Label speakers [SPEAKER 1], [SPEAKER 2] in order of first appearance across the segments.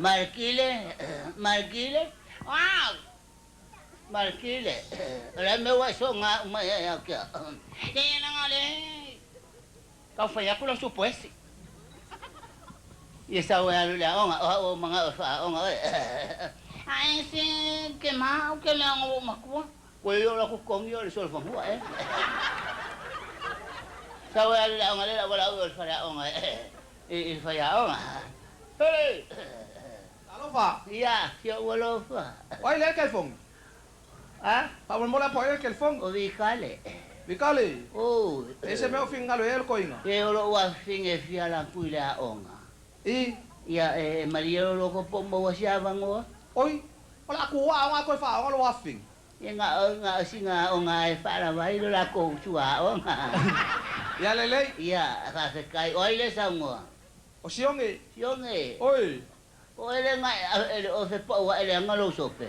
[SPEAKER 1] Malekile, malekile, Wow! Malekile, o le a mea ua e soga uma ai ia te au? Ia laga le tau fai atu lau supoesi. Ia sau e alu i le aoga, o au ua ou manao e faaaoga oe. Ae se ke ma au ke leaga ua ou matua. Ua i o latou totogi o le solofanua e. Sau e alu i le aoga lea la valaau i o le faleaoga i le faiaoga. Hele!
[SPEAKER 2] Talofa!
[SPEAKER 1] Ia, si ou alofa.
[SPEAKER 2] O ai lea e kelifogi?
[SPEAKER 1] A?
[SPEAKER 2] Faamolemole apo ai le kelifogi?
[SPEAKER 1] O Vikale.
[SPEAKER 2] Vikale?
[SPEAKER 1] Oi.
[SPEAKER 2] E i se mea o finagalo i ai le koiga?
[SPEAKER 1] E o lou afafine e fia ala atu i le aoga.
[SPEAKER 2] I.
[SPEAKER 1] Ia, e malie lo loko po o maua se avanoa.
[SPEAKER 2] Oi, o le a ku aoga a toe faaoga lou afafine.
[SPEAKER 1] Ia na o sina aoga e faalava ai lo lakou suaoga.
[SPEAKER 2] Ia lelei.
[SPEAKER 1] Ia, faafetai. O ai le saunoa?
[SPEAKER 2] O Sione.
[SPEAKER 1] Sione.
[SPEAKER 2] Oi.
[SPEAKER 1] O oe le na e le o fe pau ae leaga lou sope.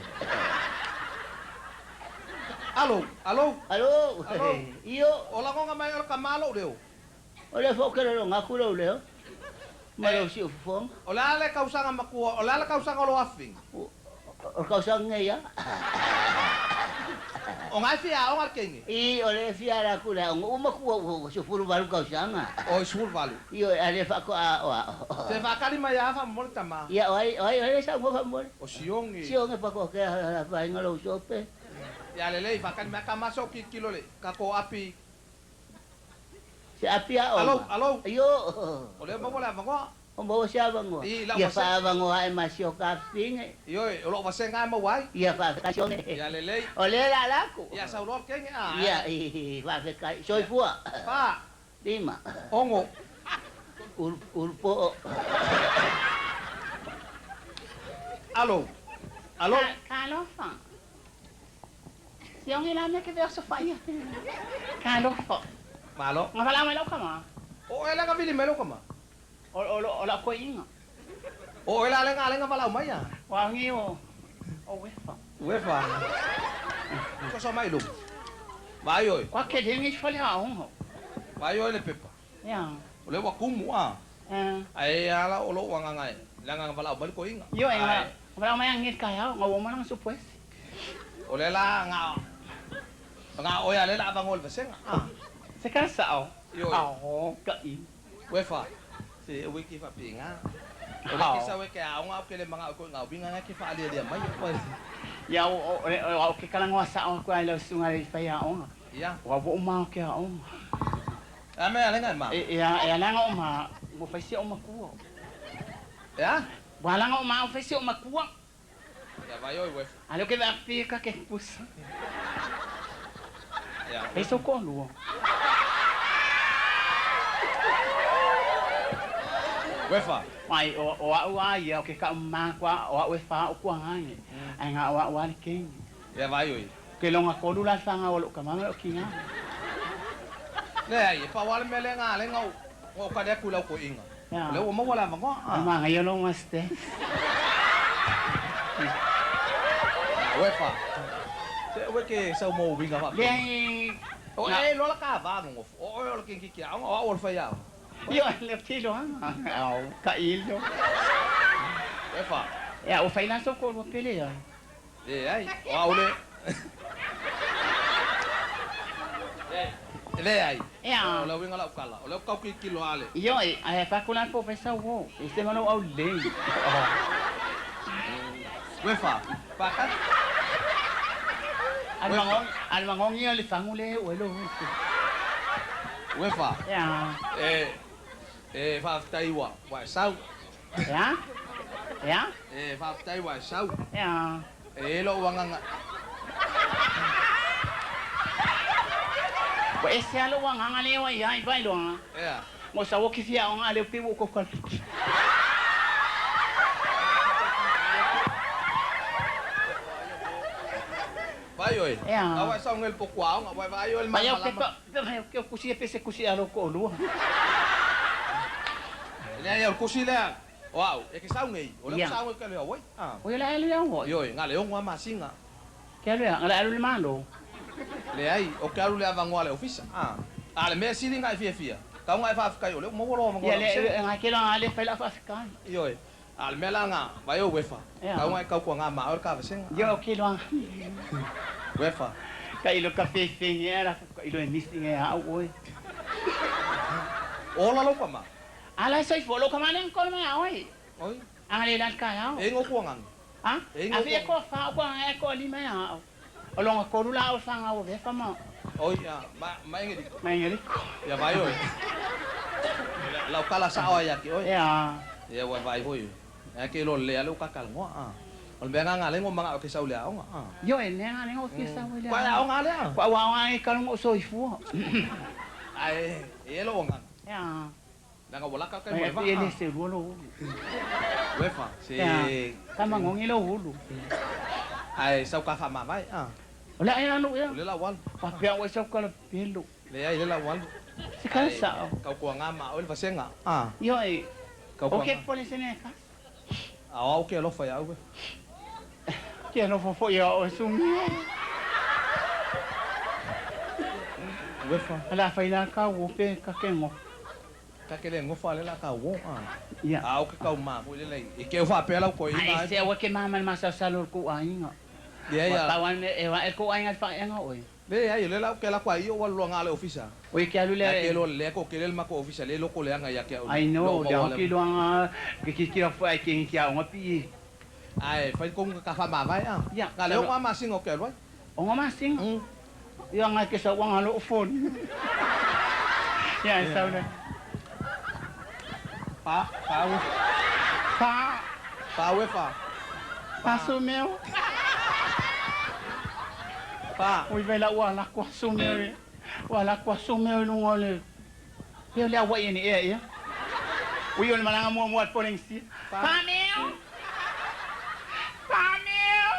[SPEAKER 2] Alo, alo.
[SPEAKER 1] Alo.
[SPEAKER 2] Alo.
[SPEAKER 1] Io.
[SPEAKER 2] O lagoga mai o le kama lou leo.
[SPEAKER 1] O lea foi ou te lologa atu lou leo ma lou siufofoga.
[SPEAKER 2] O le a le tausaga matua, o le a le tausaga o lou afafine?
[SPEAKER 1] O le tausaga nei a.
[SPEAKER 2] O nga e fia aoga le teine?
[SPEAKER 1] I, o lea e fia ala atu i le aoga, ua matua ua 18 tausaga.
[SPEAKER 2] Oi, 18.
[SPEAKER 1] Ioe, a le faatoa aoao.
[SPEAKER 2] Se faatali mai a faamolemole tama.
[SPEAKER 1] Ia, o ai, o ai, o ai le saunoa faamolemole?
[SPEAKER 2] O Sione.
[SPEAKER 1] Sione Patoatea afaina lou sope.
[SPEAKER 2] Ia lelei, faatali mai a tama se o kilokilo le tatou api.
[SPEAKER 1] Se api aoga.
[SPEAKER 2] Alo, alo.
[SPEAKER 1] Io.
[SPEAKER 2] O lea maua le avanoa.
[SPEAKER 1] O maua se avanoa.
[SPEAKER 2] I lau
[SPEAKER 1] Ia
[SPEAKER 2] vasega.
[SPEAKER 1] faaavanoa ae ma si o ka fine.
[SPEAKER 2] Ioe, o lou vasega e maua ai.
[SPEAKER 1] Ia faafetai Sione.
[SPEAKER 2] Ia lelei.
[SPEAKER 1] O lea la ala atu.
[SPEAKER 2] Ia sau loa le kenge a.
[SPEAKER 1] Ia, i, faafetai. Soifua.
[SPEAKER 2] Fa.
[SPEAKER 1] Lima.
[SPEAKER 2] Ono.
[SPEAKER 1] Ulu, ulu poo.
[SPEAKER 2] Alo, alo.
[SPEAKER 3] Talofa. Siogi la mea ke vea sofa ia. Talofa.
[SPEAKER 2] Malo.
[SPEAKER 3] Nga vala mai lau kama.
[SPEAKER 2] O oe la nga vili mai lau kama.
[SPEAKER 3] O o o lau koiinga.
[SPEAKER 2] O oe la le nga le nga valaau mai a.
[SPEAKER 3] O angi o o uefa.
[SPEAKER 2] Uefa. Soso mai luma. Vaai oe.
[SPEAKER 3] Kwa ke lengi i fale aoga.
[SPEAKER 2] Vaai oe le pepa.
[SPEAKER 3] Ia.
[SPEAKER 2] O lea ua kumu a.
[SPEAKER 3] Ia.
[SPEAKER 2] Ae a la o lou agaga e leaga nga valaau mai le koiinga.
[SPEAKER 3] Ioe nga valaau mai angi i le taeao nga ua uma lana supuesi.
[SPEAKER 2] O lea la nga nga oe a lea la avanoa i le vasega a.
[SPEAKER 3] Se ka sao.
[SPEAKER 2] Ioe.
[SPEAKER 3] Ao ka i.
[SPEAKER 2] Uefa. Se wiki faapena. O le kisa oe ke aoga au ke le manao koe nga uiga nga ke faalialia mai oe.
[SPEAKER 3] Ia o o ke talanoa sao atu ai lau susuga i le faiaoga.
[SPEAKER 2] Ia.
[SPEAKER 3] Ua ua uma o ke aoga.
[SPEAKER 2] A mea lenga e ma.
[SPEAKER 3] E a e ala o ma ua fai si ou matua.
[SPEAKER 2] E a?
[SPEAKER 3] Ua ala o ma ua fai si ou matua.
[SPEAKER 2] Ia vai oi uefa.
[SPEAKER 3] A lea ke vea fika ke pusa.
[SPEAKER 2] Ia.
[SPEAKER 3] Fai sou toalua.
[SPEAKER 2] Uefa.
[SPEAKER 3] Mai o o a'u a ia o ke ka'u makua o a'u e fa o kuagange. Ae ga o a'u a le keini.
[SPEAKER 2] Ia vai oi.
[SPEAKER 3] Ke longa kolu la fangau o lou kama ma lou kiga.
[SPEAKER 2] Leai, e pau lava le mea lea na ala ai na ou kali atu i lau toeaina. O lea ua maua le avanoa.
[SPEAKER 3] A manaia lou mustache.
[SPEAKER 2] Uefa, se aua e te sau mo uiga faapea.
[SPEAKER 3] Leai.
[SPEAKER 2] O e iloa la ta va nonofo. O oe o le keikiki aoga, o au o le faiaoga.
[SPEAKER 3] Ioe, le tilo lava. Ao, ka ilo.
[SPEAKER 2] Uefa.
[SPEAKER 3] Ia, ua fai la sou toalua pele ai.
[SPEAKER 2] Leai, o au le. Leai, o le uiga o lau tala, o lea ou te tau tilotilo lava le.
[SPEAKER 3] Ioe, ae fai atu la le polofesa uo, e se ma lou aulelei.
[SPEAKER 2] Uefa, faatali.
[SPEAKER 3] A le magogi ia le fagu lea e oo ai lou uso.
[SPEAKER 2] Uefa,
[SPEAKER 3] Ia.
[SPEAKER 2] e, e faafetai ua, ua e sau.
[SPEAKER 3] Ia? Ia?
[SPEAKER 2] E faafetai ua e sau.
[SPEAKER 3] Ia.
[SPEAKER 2] E i ai lou agaga.
[SPEAKER 3] Ua ese lava lou agaga lea ua i ai Vailoa.
[SPEAKER 2] Ea.
[SPEAKER 3] Mo sau o ke fia aoga a leo pei ua ou kokaliki.
[SPEAKER 2] Vaai oe.
[SPEAKER 3] Ea.
[SPEAKER 2] A ua e sau nei i le potu aoga, ua e vaai oe i le
[SPEAKER 3] Mai au
[SPEAKER 2] malamalama.
[SPEAKER 3] pepa, mai au ke kusi e pese kusi a lou toalua.
[SPEAKER 2] Leai, o le kusi lea. O au, e ke sau nei, o lea
[SPEAKER 3] Ia.
[SPEAKER 2] ua sau nei ke alu i Hawaii. A.
[SPEAKER 3] O ia le alu i Hawaii?
[SPEAKER 2] Ioe, na le ono lava masina.
[SPEAKER 3] Ke alu e a? Na le alu i le Malo?
[SPEAKER 2] Leai, o ke alu i le avanoa a le ofisa. A. A le mea sili na e fiafia, kau na e faafetai o lea ua maua lou avanoa
[SPEAKER 3] Ia
[SPEAKER 2] i lau
[SPEAKER 3] le
[SPEAKER 2] vasega.
[SPEAKER 3] e nga ke loa le fai lau faafetai.
[SPEAKER 2] Ioe. A le mea la nga vai o wefa. Kau ngai kau kua ngā ma o ka vasenga.
[SPEAKER 3] Yo ke loa.
[SPEAKER 2] Wefa.
[SPEAKER 3] Ka ilo ka fefe ala ka ilo e misi nge au oi.
[SPEAKER 2] Ola lo pa ma.
[SPEAKER 3] Ala sai fo lo ka mane ko me oi.
[SPEAKER 2] Oi.
[SPEAKER 3] Anga le lan ka au.
[SPEAKER 2] E ngo kua ngang.
[SPEAKER 3] Ha?
[SPEAKER 2] E ngo
[SPEAKER 3] A fi
[SPEAKER 2] kua.
[SPEAKER 3] ko fa ko e ko li me au. O longa koru la o fanga o vefa ma.
[SPEAKER 2] Oi ya ma ma nge di.
[SPEAKER 3] Ma nge liko.
[SPEAKER 2] Ya vai oi. Lau kala sa oi ya ki oi.
[SPEAKER 3] Ya.
[SPEAKER 2] Ya wa vai hoi. Ya ke lo le alo ka kal ngo a. O le nga nga le ngo manga o ke sau le aonga a.
[SPEAKER 3] Yo e ne nga ne o ki sa o le.
[SPEAKER 2] Kwa ya aonga le a.
[SPEAKER 3] Kwa wa wa e ka ngo so ifu.
[SPEAKER 2] Ai e lo nga.
[SPEAKER 3] Ya.
[SPEAKER 2] La nga wala ka ka
[SPEAKER 3] Ma
[SPEAKER 2] mo va.
[SPEAKER 3] e le se lo lo.
[SPEAKER 2] Wefa. Se
[SPEAKER 3] Ya. Ka mangongi lo hulu.
[SPEAKER 2] ai sau ka fa ma vai a.
[SPEAKER 3] O le ai anu ya.
[SPEAKER 2] O le la wal.
[SPEAKER 3] Pa pia o sa ka la pelo.
[SPEAKER 2] Le ai le la wal.
[SPEAKER 3] Se ka sa.
[SPEAKER 2] Kau kua ngā ma o le vasenga. A.
[SPEAKER 3] Yo e.
[SPEAKER 2] Kau
[SPEAKER 3] O
[SPEAKER 2] kua.
[SPEAKER 3] ke pole se ne ka.
[SPEAKER 2] A o ke alofa ia au.
[SPEAKER 3] Ke no fofo ia o sumi.
[SPEAKER 2] Wefa.
[SPEAKER 3] Ala fai la ka wo pe ka ke ngo.
[SPEAKER 2] Ka ke le ngofa le la ka wo a.
[SPEAKER 3] Ya.
[SPEAKER 2] A o ke kau ma fo le le. E ke fa pela ko ina.
[SPEAKER 3] Ai se o ke mama ma sa sa lo ku ainga.
[SPEAKER 2] Le
[SPEAKER 3] Wa
[SPEAKER 2] ya.
[SPEAKER 3] pa wan e wa e ku ainga fa ainga oi.
[SPEAKER 2] Le ya le la ke la kwa iyo wa lo nga le ofisa.
[SPEAKER 3] Oi ke alu
[SPEAKER 2] Ya ke
[SPEAKER 3] le.
[SPEAKER 2] lo le ko ke le ma ko ofisa le lo ko le anga ya ke.
[SPEAKER 3] Ai no, le ho ki lo anga ke ki ki fa ke ki a ngo pi.
[SPEAKER 2] Ai fai ko ka fa ma vai a.
[SPEAKER 3] Ya.
[SPEAKER 2] Ka le o ma singo ke lo.
[SPEAKER 3] O ngo ma sing. Yo nga ke sa wa lo phone. Ya sa le.
[SPEAKER 2] Pa pa we
[SPEAKER 3] Pa
[SPEAKER 2] pa we fa.
[SPEAKER 3] pa su meu.
[SPEAKER 2] Pa.
[SPEAKER 3] Oi vai la wa la kwa su meu. Wa la kwa su meu no ngole. Yo le wa ni e ya. Oi o malanga mo mo poleng si.
[SPEAKER 2] Pa.
[SPEAKER 3] Pa meu. Pa meu.